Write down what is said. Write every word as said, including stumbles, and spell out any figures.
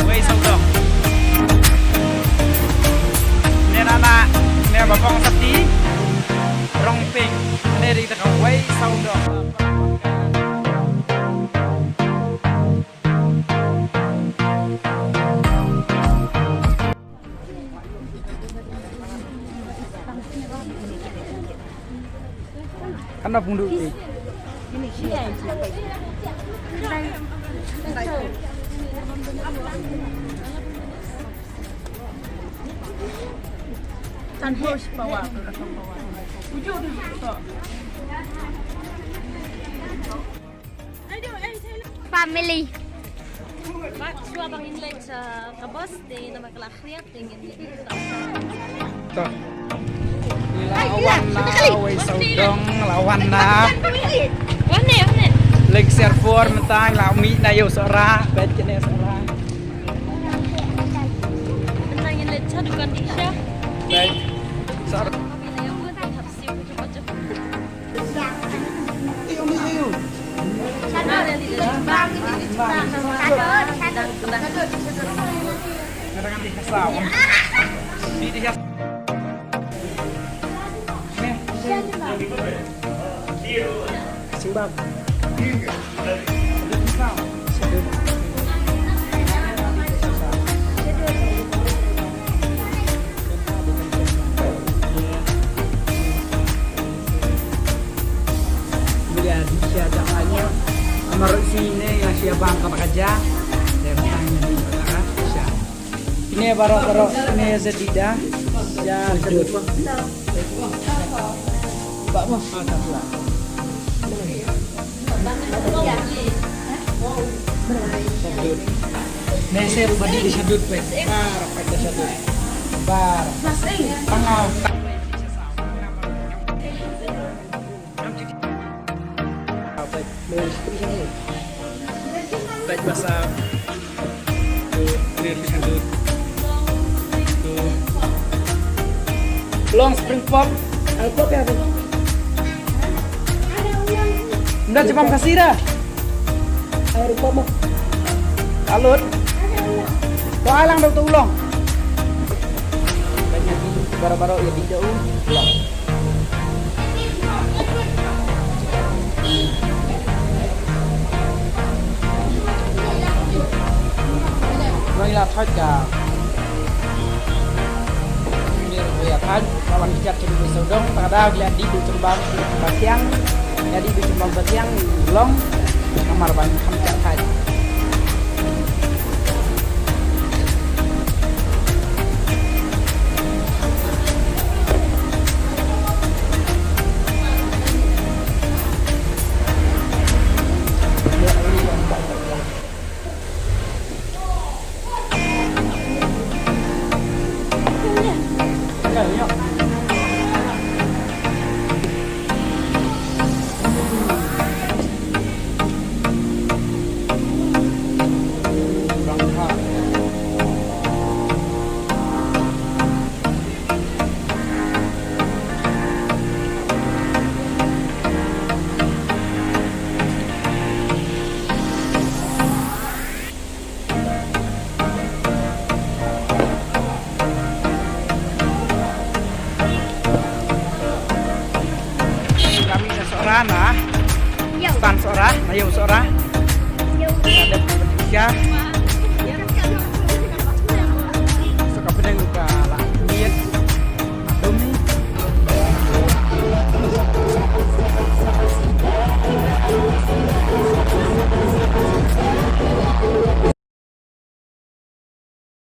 Wei Sawdong. Ne na na, ne ba pong sati. Rong ping. Ne ri ta ka Wei Sawdong. Kan na phung du ti. Kan bos pawa. Ujung tu. Family. Ba shuwa ba ngin leit, uh, ka bos te namar ka la khriat te ngin leit. To. La wan na Wei Sawdong, la wan na. Wan ne, wan ne. Leng Sherfor mynta la mih na ïew Sohra, bad kane Sohra. Mynta ngin leit sha dukan Disha. Bad Sohra. Ine baroh baroh ine Jadida. Ya, Jadid. Ba mo. Nese badi di Shadut pe. Bar, pada Shadut. Bar. Tangau. Peit masa. Tu, clear di Shadut. Tu. Long spring pop. Al pop ya, Bang? Nda jemam kasih dah. Air pop mah. Alut. Tu alang dau tu long. Baru-baru ya video long. Ngi la thait ka. Ngi la thait ka. Ka wan ki jat ki dei sawdong, ta ka daw ki la dih duh chynbam batiang, la dih duh chynbam batiang, long, namar ban kham jat thait.